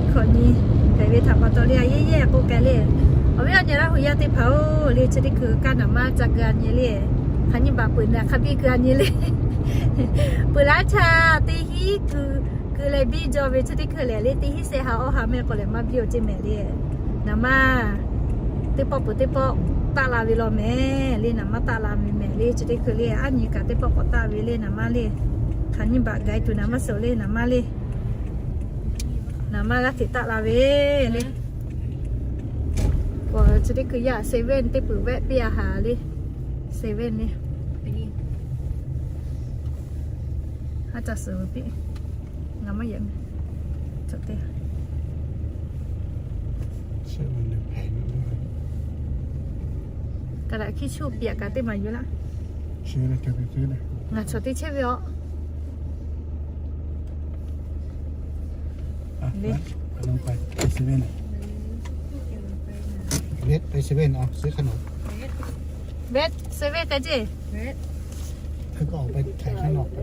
Hk'awꞈ nyi hpehꞈ ve htaꞈ pa taw le, a yehˉ yehˉ k'oˆ k'ai le. Awˬ viˉ awˬ nyi Laˇ huˍ yaˇ teˇ hpaˍ-oˬ le, chi teˇ hkui kaˇ naˍ maˇ ca geu a nyi le. Hk'aˬ nyi baꞈ peuˬ naˍ hk'a biˇ keu a nyi le. Peuˬ laˇ htaˇ teˇ hinˉ keu, keu leh biˇ jaw ve chi teˇ hkui lehˬ le, teˇ hinˉ shehˆ ha awˇ ha mehˆ k'o lehˬ maˇ biˇ-oˬ ceˇ mehˍ le. Naˍ maˇ teˇ pawˆ peuˬ teˇ pawˆ taˆ la ve law mehˍ le. Naˍ maˇ taˆ la ve mehˍ le, chi teˇ hkui le, aˉ nyi kaꞈ teˇ pawˆ k'awꞈ taˆ ve le. Naˍ maˇ le, hk'aˬ nyi baꞈ gaˬ e tuˬ naˍ maˇ suhˍ le. Naˍ maˇ le, naˍ maˇ g'aˇ hteꞈ taˆ la ve le. Chi teˇ hkui yaˇ seven teˇ peuˬ vehˆ piˇ a haˍ le. Seven le. Haˉ ca suhˍ piˇ. Ngaˬ maˇ yehˬ meh. Cawˬ te. Kaꞈ daꞈ hkiˇ shuˆ piꞈ kaꞈ teˇ maˬ yuˬ laˇ. Ngaˬ chaw teˇ chehˇ ve aˬ le. เบสไปเซเว่น เอาซื้อขนม เบส เซเว่น กันจิ เบส เธอก็ออกไปถ่ายข้างนอกไป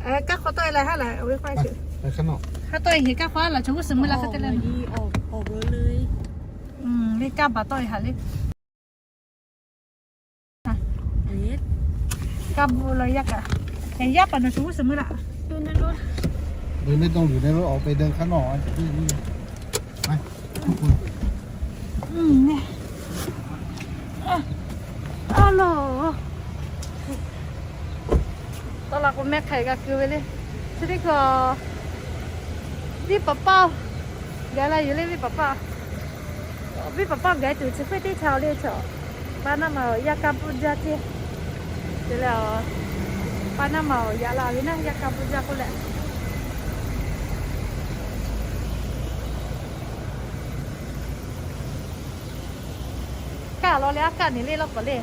เออ ก็ขอตัวอะไรฮะล่ะ เอาไว้ค่อย ไป เฉย ไปข้างนอก ถ้าตัวเองเห็นก็คว้าล่ะ ฉันก็ซื้อมือละ ออก ก็เต้นเลย ออก ออกเลย อืม นี่กล้าบาดต่อยหาเลย กล้าบูเลยยักษ์อะ แต่ยักษ์ปะเนอะ ฉันก็ซื้อมือละ ดูในรถ เดินไม่ต้องอยู่ในรถ ออกไปเดินข้างนอกอ่ะ จะเดินนี่ ไป ทุกคน อืม เนี่ย อ่ะ อ้าวเหรอ ตอนหลังก็แม่ไข่ก็คือไปเลย ทีนี้ก็ วิปปะเป้า เดี๋ยวอะไรอยู่เลย วิปปะเป้า วิปปะเป้า เดี๋ยวจุดจะไปที่แถวเลยเถอะ บ้านน้ำเอายากาปูจาเจ เดี๋ยวแล้ว บ้านน้ำเอายาลาเลยนะ ยากาปูจาคนแหละ ကၢ်လီၤလၢအကၢ်န့ၣ်လ့ လီၤပှီၢ်လ့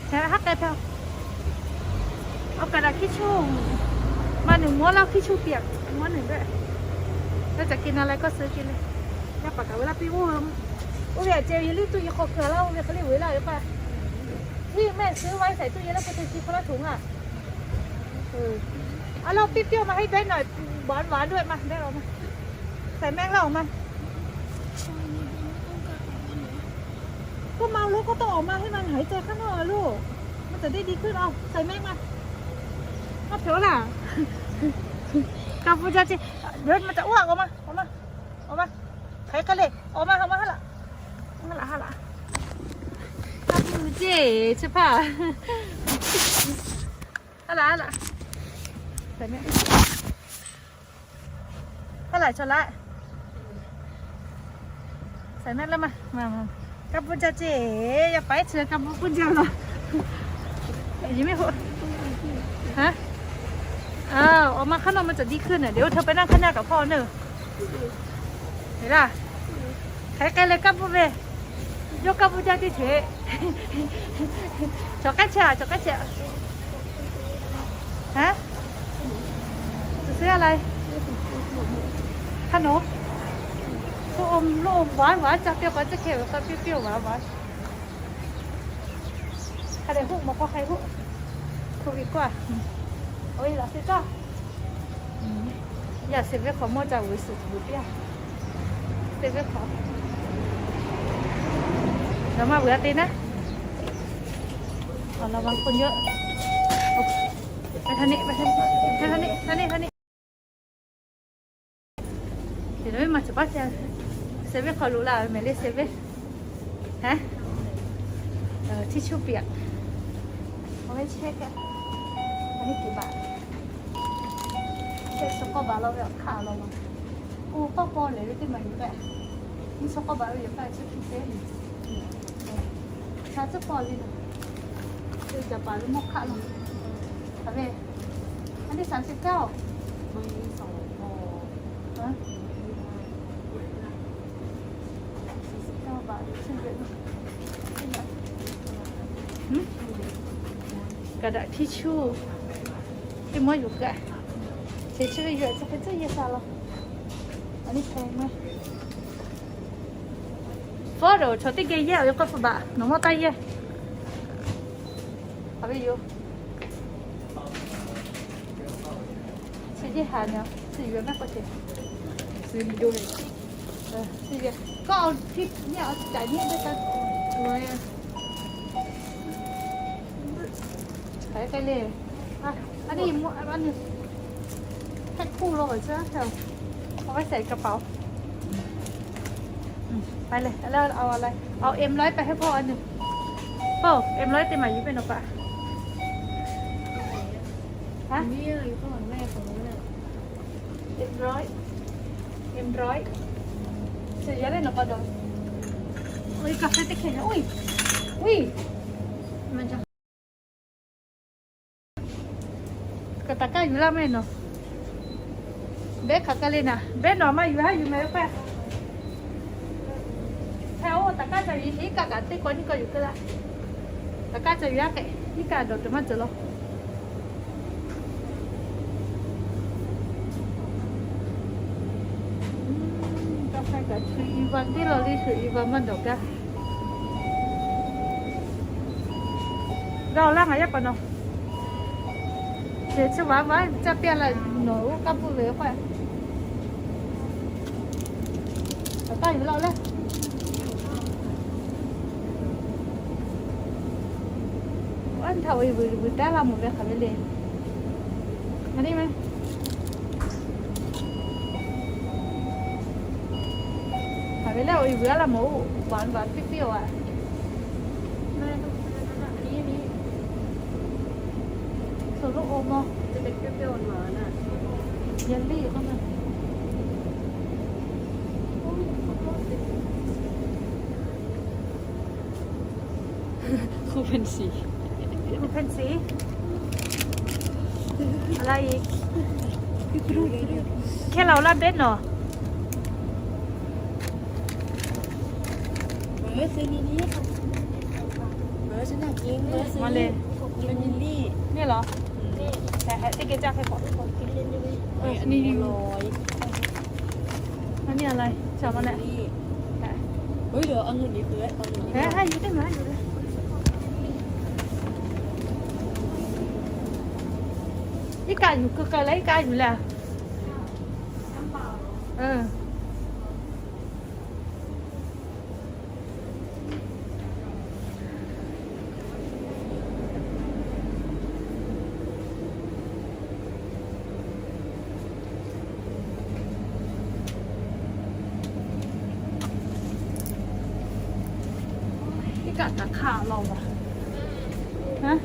ဟဲ ဟးကဲဖဲ เอากระดาษทิชชู่มาหนึ่งม้วนแล้วทิชชู่เปียกม้วนหนึ่งด้วย ถ้าจะกินอะไรก็ซื้อกินเลย ย่าปากกาเวลาปีอู้ อู้เวียเจลเยลลี่ตู้เย็นคอเกลือแล้ว อู้เวียเขาเรียกเวลาหรือเปล่า ที่แม่ซื้อไว้ใส่ตู้เย็นแล้วไปซื้อกินคนละถุงอ่ะ เออ เอาเราเปรี้ยวๆมาให้เบสหน่อย หวานๆด้วย มา เบสออกมา ใส่แมงเราออกมา ก็เมารถก็ต้องออกมาให้มันหายใจข้างนอกอะลูก มันจะได้ดีขึ้น เอา ใส่แมงมา มาเถอะล่ะ กัมพูชาจีน เดี๋ยวมันจะอ้วก ออกมา ออกมา ออกมา ไขกันเลย ออกมา ออกมา ฮะล่ะ ฮะล่ะ ฮะล่ะ กัมพูชาจีน ใช่ปะ ฮะล่ะ ฮะล่ะ ใส่แมง เท่าไหร่ชนละ ใส่แมสแล้วมา มา มา กัมพูชาเจ๊ อย่าไปเชื่อกัมพูชาหรอก ยังไม่หัว ฮะ อ้าว ออกมาข้างนอกมันจะดีขึ้นน่ะ เดี๋ยวเธอไปนั่งข้างหน้ากับพ่อเนอะ เห็นล่ะ ใครๆเลยกัมพูชา ยกกัมพูชาเฉยๆ จอดใกล้เชียร์ จอดใกล้เชียร์ ฮะ จะซื้ออะไร ขนม ลูกอม ลูกอมหวานหวาน จะเปรี้ยวหวาน จะเค็ม ก็เปรี้ยวๆ หวานหวาน ใครได้หุบ บอกว่าใครหุบ โควิดกว่า โอ้ย เหรอ ซื้อจ้า อย่าเซเว่นขอหม้อจ่าหวยสุดหรือเปล่า เซเว่นขอ เดี๋ยวมาเบื่อตีนะ เอาระวังคนเยอะ โอเค ไปทางนี้ ไปทางนี้ ไปทางนี้ ทางนี้ ทางนี้ เดี๋ยวไม่มาจะบ้าแทน เซเว่นขอรู้ละ หมายเลขเซเว่น ฮะ เออ ทิชชู่เปียก เอาไว้เช็ดอะ อันนี้กี่บาท เช็ดสกอตบาท เราแบบขาเราอะ โอ้ ป้าปอเลยที่มาอยู่แบบ นี่สกอตบาท เราอยู่แบบเช็ดที่เซน ชาสปอร์ตเลยนะ เออ จะปาหรือมอคค่าลง เอาไป อันนี้สามสิบเก้า มันมีสองห่อ ฮะ สี่สิบเก้าบาท ใช่ไหม หืม กระดาษทิชชู่ ที่มดอยู่กะ เฉยๆ อยู่ จะเป็นเสื้อเยสาหรอ อันนี้แพงไหม Fawˉ dawˬ chaw teˇ geh yehˇ awˬ yaˇ k'aw hpu baꞈ nawˬ mawˇ taˇ yehˇ. Hk'aˬ ve yoˬ. Chi yeˇ haˍ nyi, chi yuˬ maˇ k'oˆ ce. Chi yuˬ, kawˆ awˬ htiˇ nyi awˬ caiˬ nyi teˇ htaˇ. Hk'aˬ hk'e le. A, a nyi, a nyi, hk'e hkuˇ lo ve chi htaˇ, awˬ ve sehˍ kaˍ paˍ-oˬ. ไปเลย แล้วเอาอะไร เอาเอ็มร้อยไปให้พ่ออันหนึ่ง พ่อ เอ็มร้อย เต็มไหม อยู่เป็นหรอปะ ฮะ เนี่ย อยู่ข้างหลังแม่ของนู้นน่ะ เอ็มร้อย เอ็มร้อย เสร็จแล้วเลยหรอปะ ดอก โอ้ย กาแฟตะเข็นนะ อุ้ย อุ้ย มันจะ กะตะกร้าอยู่ล่ะแม่เนาะ เบ๊กขับกันเลยนะ เบ๊กหน่อมาอยู่ฮะ อยู่ไหมป้า แถวตะกร้าจะอยู่ที่กะกะเต้กอนนี่ก็อยู่ก็ละ ตะกร้าจะอยู่ฮะเตะ Iˉ kaˆ dawˬ tuˬ maˇ cawˬ law. Kaꞈ hk'a kaꞈ shu i va teˇ law le, shu i va maˇ dawˬ gaˇ. G'a-oˬ laˇ ngaˬ yaˇ paˍ nawˬ. Chi chi vaꞈ vaꞈ caˇ piˇ la, nawˬ oˇ kaˇ puˇ ve k'o. Taˇ yuˬ la le. Aˉ htaꞈ oˇ e vuiˬ vuiˬ taˉ laˇ mawˬ ve hk'aˬ ve le. Maˇ heˆ maˇ. Hk'aˬ ve le, oˇ e vuiˬ aˉ laˇ mawˬ oˇ, vaꞈ vaꞈ piˇ piˇ-oˬ a. Shu loˆ o maw. Yaꞈ liˇ k'oˆ na. Khu hpen shiˍ. Khu hpen shiˍ. A la e. Hkehˇ la-oˬ laˇ Beth nawˬ. Maˇ le. Neˇ law. Heh, teˇ geh caˇ hk'e k'awꞈ. Maˇ neˇ a la, ca maˇ leh. Heh, ha yuˬ teˇ maˬ yuˬ le. Iˉ kaˆ yuˬ keu k'ai leh iˉ kaˆ yuˬ leh. Iˉ kaˆ kaꞈ hk'aˆ law baˬ. Heh,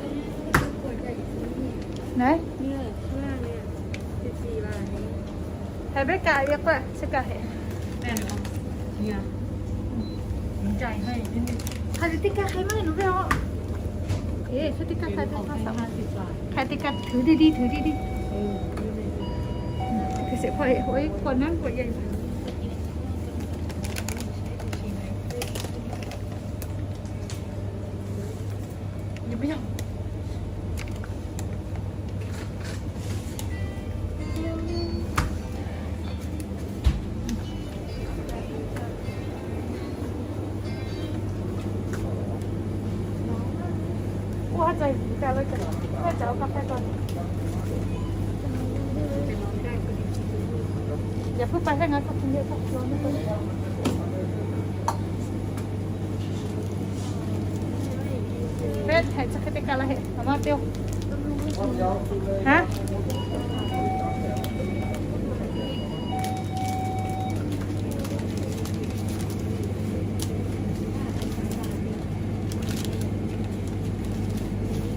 Beth kaꞈ ve k'o chi kaꞈ heh. Hk'aˬ teˇ kaˇ hk'e maˇ heˆ nawˬ ve-oˬ. Eˬ, hk'aˬ teˇ kaˇ hk'aˬ teˇ kaˇ hk'aˬ ma. Hk'aˬ teˇ kaˇ tuˬ deˇ deˇ tuˬ deˇ deˇ. Hk'e sheˍ hk'aw heˆ, hk'aw heˆ, hk'aw naˉ k'oꞈ e. Yaꞈ hpuiˇ pa heˆ, ngaˬ hk'a hk'e le k'oˆ law. Beth, heh, chi hk'e teˇ kaˇ la heˆ, a ma te-oˬ. Hah?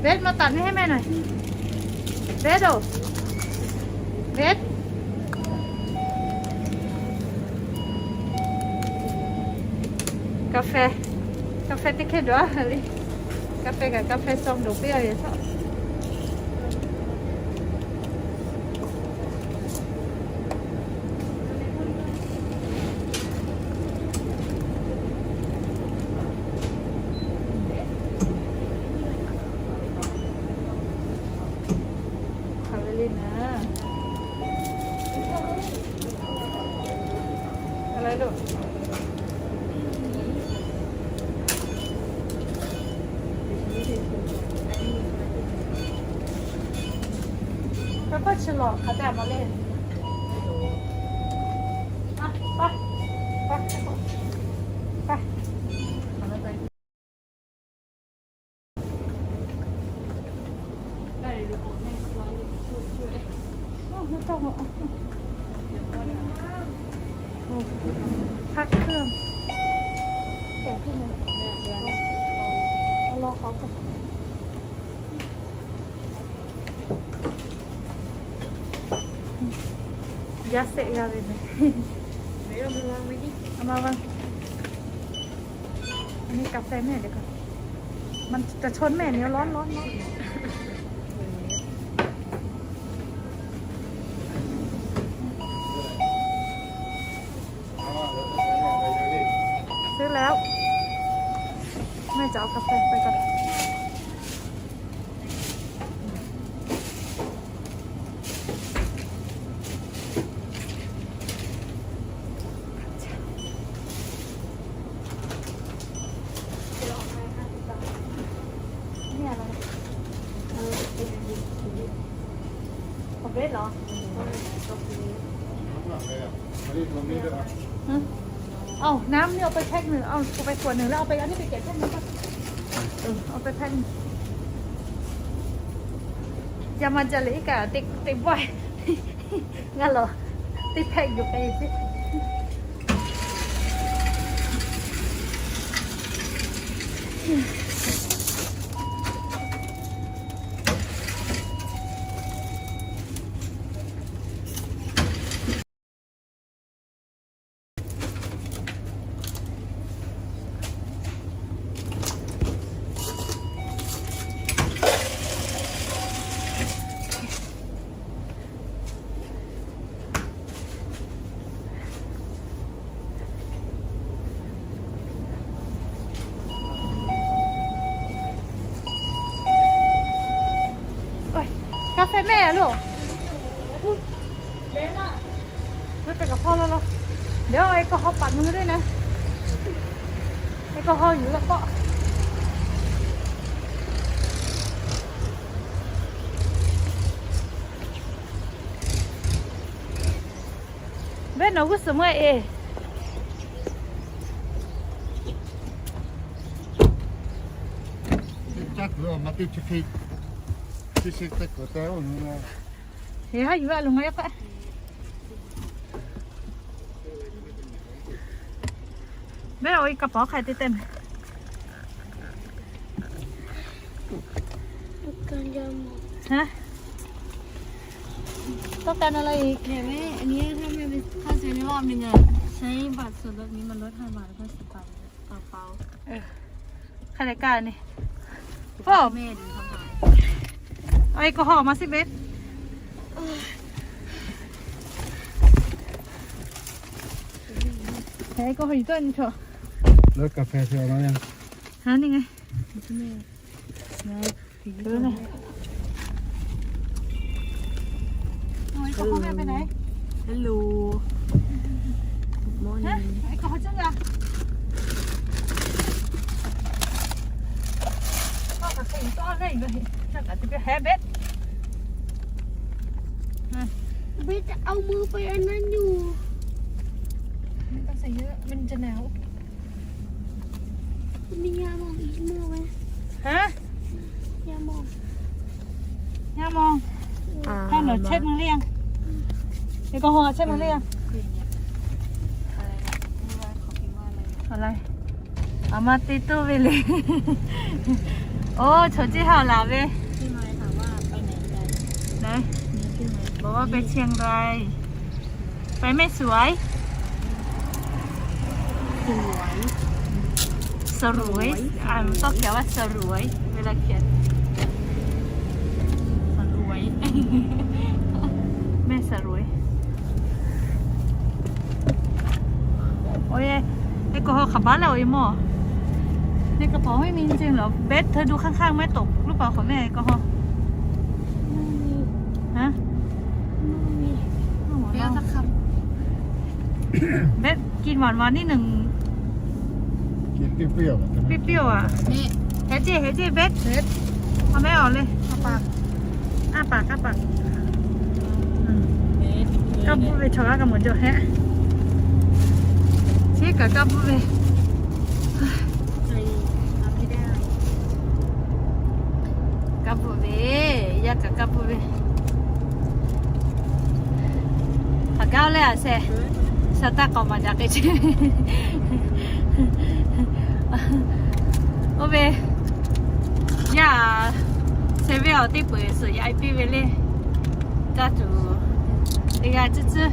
Beth, maˇ taˍ neˇ heˆ mehˆ nawˬ. Beth-oˬ. Beth. Kaˍfehˍ, kaˍfehˍ teˇ hkehˇ dawˬ a le. Kaˍfehˍ kaꞈ kaˍfehˍ song dawˬ piˇ a ve chaw. Hk'aˬ ve le naˍ. Yaˇ sehˆ g'a ve mehˍ. A ma va. Anˇ kaˍfehˍ mehˍ le kaꞈ. Maˇ taꞈ chon mehˍ ni lawˉ lawˉ lawˉ. Suh leh, mehˆ caꞈ kaˍfehˍ k'ai kaꞈ. Bếp lò. Ơ, น้ำนี่เอาไปแพ็คหนึ่ง เอาไปขวดหนึ่งแล้วเอาไปอันนี้ไปแกะแพ็คหนึ่งป่ะ เออ เอาไปแพ็คหนึ่ง จะมาจะเหลืออีกอะ เต็กเต็กบ่อย งั้นเหรอ ติดแพ็คอยู่ไกลสิ กาแฟแม่อะลูก ไม่ไปกับพ่อแล้วเหรอ เดี๋ยวเอาแอลกอฮอล์ปัดมือด้วยนะ แอลกอฮอล์อยู่แล้วก็ Beh nawˬ g'uˇ suhˍ meuˇ e. Beh awˬ e กระเป๋า hk'a te te meh. Hah? ต้องการอะไรอีก เนี่ยแม่ อันนี้ถ้าแม่ไปเข้าเซเว่นรอบหนึ่งอะ ใช้บัตรส่วนลดนี้มันลดห้าบาท แล้วก็สิบบาท เปาเปา เออ ใครได้กล้านี่ โอ้ แม่ดูทำไม เอาแอลกอฮอล์มาสิเบส แอลกอฮอล์อยู่ต้นนี้เถอะ แล้วกาแฟเธอเอามายัง ฮะ นี่ไง แม่ เดี๋ยวนะ โอ้ย พ่อแม่ไปไหน Hello. Good morning. ฮะ ไอ้กอจังอะ พ่อกับใครอยู่ต้นอะไรอยู่เลย จังอะจะไปแฮะเบส เบสจะเอามือไปอันนั้นอยู่ ไม่ต้องใส่เยอะ มันจะหนาว มียาหมองอีกหม้อไหม ฮะ ยาหมอง ยาหมอง อ่า ถ้าหนูเช็ดมือหรือยัง แอลกอฮอล์เช็ดมือหรือยัง อะไร เอามาตีตู้ไปเลย โอ้ โฉจิเห่าหลาเว้ย พี่ไมค์ถามว่าไปไหนกัน ไหน มีพี่ไมค์ บอกว่าไปเชียงราย ไปแม่สวย สวย สรวย อ่ะ มันต้องเขียนว่าสรวย เวลาเขียน สรวย แม่สรวย โอ้ย แอลกอฮอล์ขับบ้านแล้ว โอ้ยหมอ ในกระเป๋าไม่มีจริงๆเหรอ เบส เธอดูข้างๆไหม ตกหรือเปล่าของแม่ แอลกอฮอล์ ไม่มี ฮะ ไม่มี โอ้โห เบส สักคำ เบส กินหวานๆนิดหนึ่ง กินเปรี้ยวๆอะ เปรี้ยวๆอะ นี่ เฮจิ เฮจิ เบส เบส เอาแม่ออกเลย เอาปาก อ้าปาก อ้าปาก อืม เบส กล้าพูดไป ชาวบ้านกำหมดจดแฮะ เช็คกับกล้าพูดไป เฮ้ย รับไม่ได้ กล้าพูดไป ยากกับกล้าพูดไป hk'aˬ gaˇ leh a sheh, shaˍ taˇ k'awꞈ maˍ daꞈ k'ai ce. Oˇ ve, yaˇ sheh ve awˬ teˇ peuˬ suhˍ yaꞈ piˇ ve le. Caˇ tuˬ teˇ g'aˇ cuhˇ cuhˇ,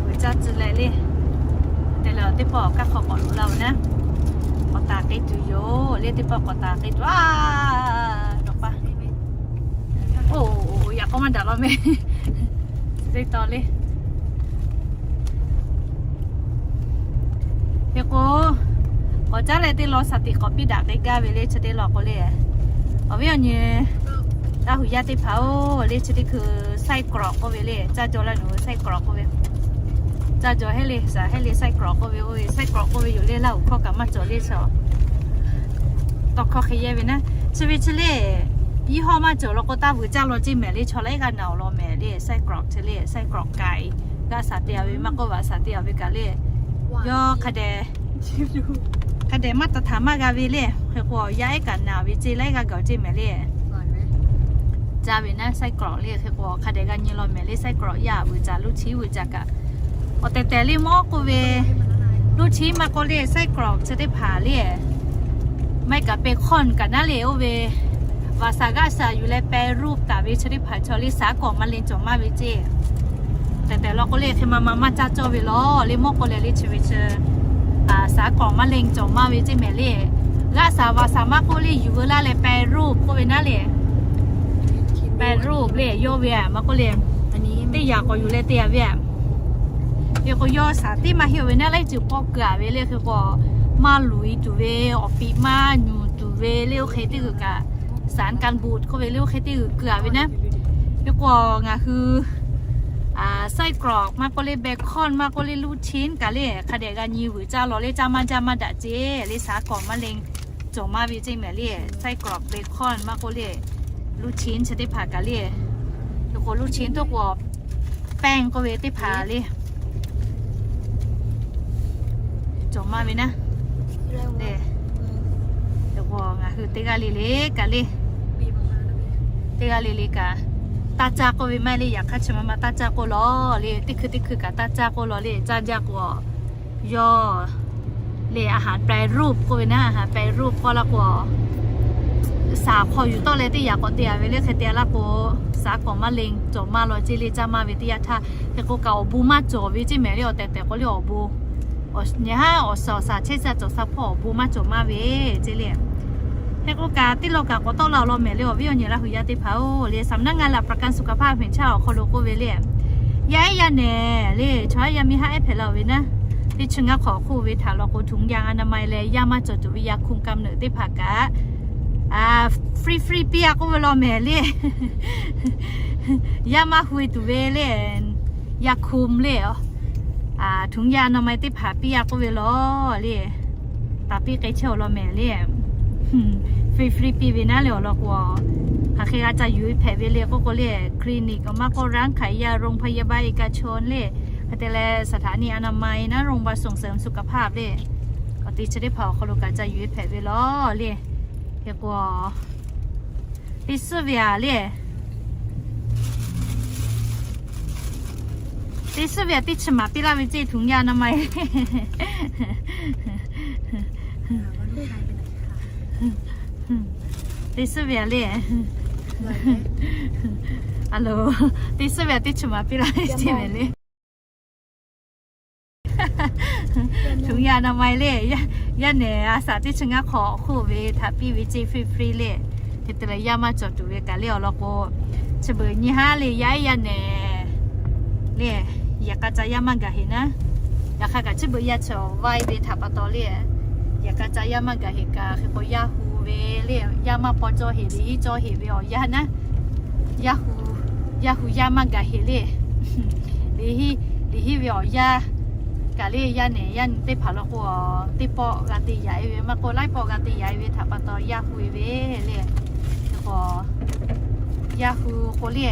uiˍ caˇ cuhˇ leh le. Te leh awˬ teˇ pawˆ awˬ kaˇ hk'aw k'awꞈ loꞈ la ve naˉ, k'awꞈ taˍ k'ai tuˬ yoˬ le. Teˇ pawˆ k'awꞈ taˍ k'ai tuˬ a, nawˬ pa. Oˇ, yaꞈ k'aw maˇ daꞈ law meh. Chi teˇ taw le. Hk'e k'o, k'awꞈ caˉ leh teˇ law shaˍ tiꞈ k'awꞈ piˇ daꞈ k'ai gaˇ ve le. Chi teˇ law k'o le, awˬ viˉ awˬ nyi Laˇ huˍ yaˇ teˇ hpaˍ-oˬ le, chi teˇ hkui ไส้กรอก k'oˆ ve le, caˇ jaw laˇ nuˬ ve ไส้กรอก k'oˆ ve. Caˇ jaw heˆ le, shaˍ heˆ le, ไส้กรอก k'oˆ ve, oˇ ve ไส้กรอก k'oˆ ve yoˬ le. Laˇ huˍ hkawˇ kaꞈ maˇ cawˬ le shaˍ. Tawˇ hkawˇ hk'e yehˇ ve naˉ, chi ve chi le, yehˬ hawˇ Maˇ cawˬ law k'o, taˇ vuiˬ caˇ law ceˇ mehˍ le. Chaw laiˉ g'aˇ naˍ awˬ lawn mehˍ le, ไส้กรอก chi le, ไส้กรอก k'ai. G'aˆ saˍ te a ve maˇ k'oˆ, vaꞈ saˍ te a ve kaꞈ le, yawˇ hk'a dehꞈ, hk'a dehꞈ maˇ taˍ htaˍ maˇ g'a ve le. Hk'e k'o, yaˇ ehˉ kaꞈ naˍ ve ceˇ, laiˉ g'aˇ gaˬ ceˇ mehˍ le. Caˇ ve naˉ ไส้กรอก le. Hk'e k'o, hk'a dehꞈ g'a nyi law mehˍ le. ไส้กรอก yaˇ vuiˬ caˇ, ลูกชิ้น vuiˬ caˇ kaꞈ, awˬ tehˬ tehˬ le mawˇ k'oˆ ve, ลูกชิ้น maˇ k'oˆ le, ไส้กรอก chi teˇ hpaˍ le, maˇ heˆ kaꞈ เบคอน kaꞈ naˉ le, oˇ ve vaꞈ saˍ g'aˆ saˍ yuˬ leh แปรรูป taˍ ve chi teˇ hpaˍ chaw le, ไส้กรอก มะเร็ง cawˬ maˇ ve ceˇ. Tehˬ tehˬ law k'o le, hk'e ma ma maˇ caˇ cawˇ ve lawˬ le. Mawˇ k'oˆ leh le chi ve chi ไส้กรอก มะเร็ง cawˬ maˇ ve ceˇ mehˍ le. G'aˆ saˍ vaꞈ saˍ maˇ k'oˆ le, yuˬ veu laˇ leh แปรรูป k'oˆ ve naˉ le. แปรรูป le yawˇ ve a maˇ k'oˆ le, teˇ yaꞈ k'awꞈ yuˬ leh te a ve a. Hk'e k'o, yawˇ saˍ tiˉ maˇ heˆ ve naˉ, laiˉ ceuˬ pawˆ keu a ve le. Hk'e k'o, maˇ luˬ e tuˬ ve, awˬ piˍ maˇ nyuˬ tuˬ ve le, oˇ hk'e teˇ g'uiˬ kaꞈ, สารกันบูด k'oˆ ve le, oˇ hk'e teˇ g'uiˬ keu a ve naˉ. Hk'e k'o, ngaˬ hui ไส้กรอก maˇ k'oˆ le, เบคอน maˇ k'oˆ le, ลูกชิ้น kaꞈ le, hk'a dehꞈ g'a nyi vuiˬ caˇ law le. Caˇ maˇ jaˇ maˇ daꞈ ceˇ le. ไส้กรอก มะเร็ง cawˬ maˇ ve ceˇ mehˍ le. ไส้กรอก เบคอน maˇ k'oˆ le, ลูกชิ้น chi teˇ hpaˍ kaꞈ le. Hk'e k'o, ลูกชิ้น toˆ k'o, แป้ง k'oˆ ve teˇ hpaˍ le, cawˬ maˇ ve naˉ. Hk'e k'o, ngaˬ hui teˇ g'aˇ le le kaꞈ le, teˇ g'aˇ le le kaꞈ, taˇ caˇ k'oˆ ve maˇ heˆ le. Yaꞈ hk'aˇ chi ma ma taˇ caˇ k'oˆ law le. Teˇ hkui teˇ hkui kaꞈ taˇ caˇ k'oˆ law le. Caˇ jaˇ k'o, yawˇ le อาหารแปรรูป k'oˆ ve naˉ, อาหารแปรรูป k'oˆ laˇ k'o, saˍ hk'aw yuˬ tawˆ leh teˇ yaꞈ k'awꞈ te a ve le. Hk'e te a laˇ k'o, ไส้กรอก มะเร็ง cawˬ maˇ law ceˇ le. Caˇ maˇ ve teˇ yanˇ htaˇ, hk'e k'o kaꞈ awˬ bon maˇ cawˬ ve ceˇ mehˍ le. Awˬ tehˬ tehˬ k'o le awˬ bon, nyi haˉ awˬ shaˍ awˬ shaˍ chehˇ shaˍ cawˬ shaˍ hpawˇ awˬ bon maˇ cawˬ maˇ ve ceˇ le. Hk'e k'o kaꞈ, teˇ law kaꞈ k'awꞈ tawˆ la law mehˍ le. Awˬ viˉ awˬ nyi Laˇ huˍ yaˇ teˇ hpaˍ-oˬ le, สำนักงานหลักประกันสุขภาพแห่งชาติ awˬ hk'aw lo k'oˆ ve le, yaˇ ehˉ yaˇ nehˬ le, chaw yaˇ miˇ haˉ ehˉ hpehꞈ la ve naˉ, teˇ chi ngaˇ hk'awꞈ hk'oˆ ve htaꞈ law k'o, ถุงยางอนามัย leh yaˇ maˇ cawˬ tuˬ ve ยาคุมกำเนิด teˇ hpaˍ kaꞈ, free free piˇ a k'oˆ ve law mehˍ le. Yaˇ maˇ hui tuˬ ve le, ยาคุม le, ถุงยางอนามัย teˇ hpaˍ piˇ a k'oˆ ve law le. Taˍ piˇ k'ai chehˇ awˬ lawn mehˍ le. Free free piˇ ve naˉ le awˬ lawn k'o, hk'aˬ hk'e g'a ca yuˬ e hpehꞈ ve le k'oˆ k'o le, คลินิก maˇ k'oˆ ร้านขายยา โรงพยาบาลเอกชน le, hk'e te leh สถานีอนามัย นะ โรงพยาบาลส่งเสริมสุขภาพ le, awˬ te chi teˇ hpaˍ awˬ hk'aw lo kaꞈ ca yuˬ e hpehꞈ ve law le. Hk'e k'o, teˇ suhˉ ve a le, teˇ suhˉ ve a teˇ chi maˍ piˇ laˇ ve ceˇ, ถุงยางอนามัย. Teˇ suhˉ ve a le, a lo, teˇ suhˉ ve a teˇ chi maˍ piˇ laˇ ve ceˇ mehˍ le. ถุงยางอนามัย le, yaˇ nehˬ a shaꞈ teˇ chi ngaˇ hk'awꞈ hk'oˆ ve htaꞈ piˇ ve ceˇ, free free le. Hk'e te leh yaˇ maˇ cawˬ tuˬ ve kaꞈ le awˬ lawn k'o, chi beuꞈ nyi haˉ le, yaˇ ehˉ yaˇ nehˬ le, yehˬ k'a ca yaˇ maˇ gaˬ heˍ naˉ. Yaꞈ hk'aˇ kaꞈ chi beuꞈ yaˇ chaw vaiˇ ve htaꞈ pa taw le, yehˬ k'a ca yaˇ maˇ gaˬ heˍ kaꞈ, hk'e k'o yaˇ hu ve le, yaˇ maˇ paw cawˇ heˍ, liꞈ hiˉ cawˇ heˍ ve awˬ yanˇ naˉ, yaˇ hu, yaˇ hu yaˇ maˇ gaˬ heˍ le. Liꞈ hiˉ, liꞈ hiˉ ve awˬ yanˇ kaꞈ le, yaˇ nehˬ yaˇ nyi teˇ hpaˍ law k'o, teˇ pawˆ g'a te yaꞈ e ve maˇ k'oˆ, laiˉ pawˆ g'a te yaꞈ e ve htaꞈ pa taw yaˇ hu e ve le. Hk'e k'o, yaˇ hu k'o le,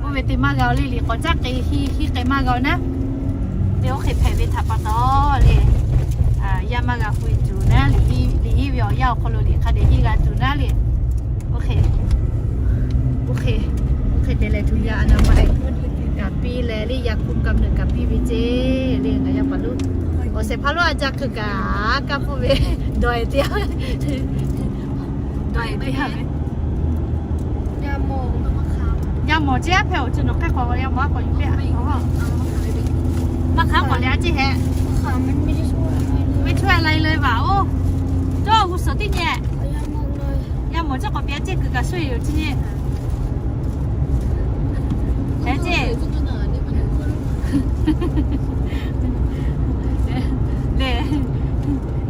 oˇ ve te maˇ g'a le, liꞈ k'awꞈ caˉ k'ai hiˇ hiˇ k'ai maˇ g'a naˉ. Te oˇ hk'e hpehꞈ ve htaꞈ pa taw le, yaˇ maˇ g'a hu e tuˬ naˉ, liꞈ hiˉ ve awˬ yanˇ awˬ hk'aw lo liꞈ hk'a dehꞈ hiˇ g'a tuˬ naˉ le. Oˇ hk'e, oˇ hk'e, oˇ hk'e te leh ถุงยางอนามัย kaꞈ piˇ leh le, ยาคุมกำเนิด kaꞈ piˇ ve ceˇ le. Ngaˬ yaˇ paˍ lo awˬ shehˍ hpaˇ lo a ca hk'e kaꞈ kaˇ k'oˆ ve, dawˬ e te a, dawˬ e te a ve. Yaˇ mawˬ ceˇ a hpehꞈ awˬ ceuˬ nawˬ hk'e k'awꞈ, yaˇ mawˬ a k'awꞈ yuˬ te a. มาขายของเลยอาชีพแฮะ ไม่ช่วยอะไรเลยว่ะ โอ้ เจ้าอาวุโสที่เนี่ย yaˇ mawˬ ceˇ k'awꞈ piˇ a ceˇ kuiˬ kaꞈ shuˍ yoˬ ceˇ nyi. Heh ceˇ le,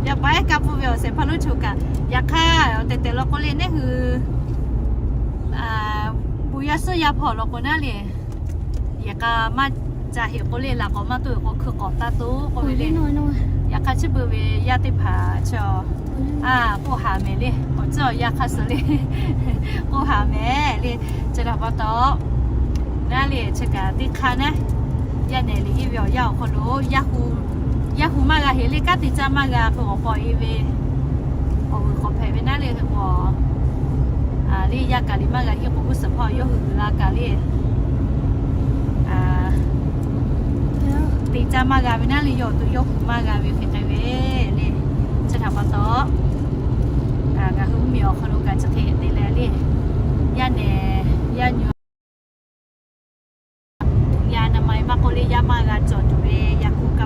yaˇ paˍ ehˉ kaˇ pfuhˇ ve awˬ shehˍ hpaˇ lo choˬ kaꞈ, yaꞈ hk'aˇ awˬ tehˬ tehˬ law k'o le, neˇ hui bon yaˇ suhˉ yaˇ hpawˇ law k'o naˉ le, yehˬ k'a maˇ ca heˍ k'o le, laꞈ k'awꞈ maˇ toˆ ve k'o, hkui k'awꞈ taˇ toˆ k'oˆ ve le. Yaꞈ hk'aˇ chi beuꞈ ve yaˇ teˇ hpaˍ chi a A, k'oˆ haˍ mehˍ le, awˬ tcuhˉ awˬ yanˇ hk'aˇ suh le, k'oˆ haˍ mehˍ le. Chi htaꞈ pa taw, naˉ le chi kaꞈ teˇ hk'aˇ naˉ, yaˇ nehˬ liꞈ iˉ ve awˬ yanˇ awˬ hk'aw lo, yaˇ hu maˇ g'a heˍ le, kanˉ te caˇ maˇ g'a hk'e k'awꞈ k'awꞈ e ve, k'awꞈ vuiˬ k'awꞈ hpehꞈ ve naˉ le k'o, le yaˇ kaꞈ liꞈ maˇ g'a heˆ k'o, g'uˇ suhˍ hpawˇ yawˇ hui g'uiˬ la kaꞈ le, te caˇ maˇ g'a ve naˉ le, yawˇ awˬ to yawˇ hui maˇ g'a ve hk'e k'ai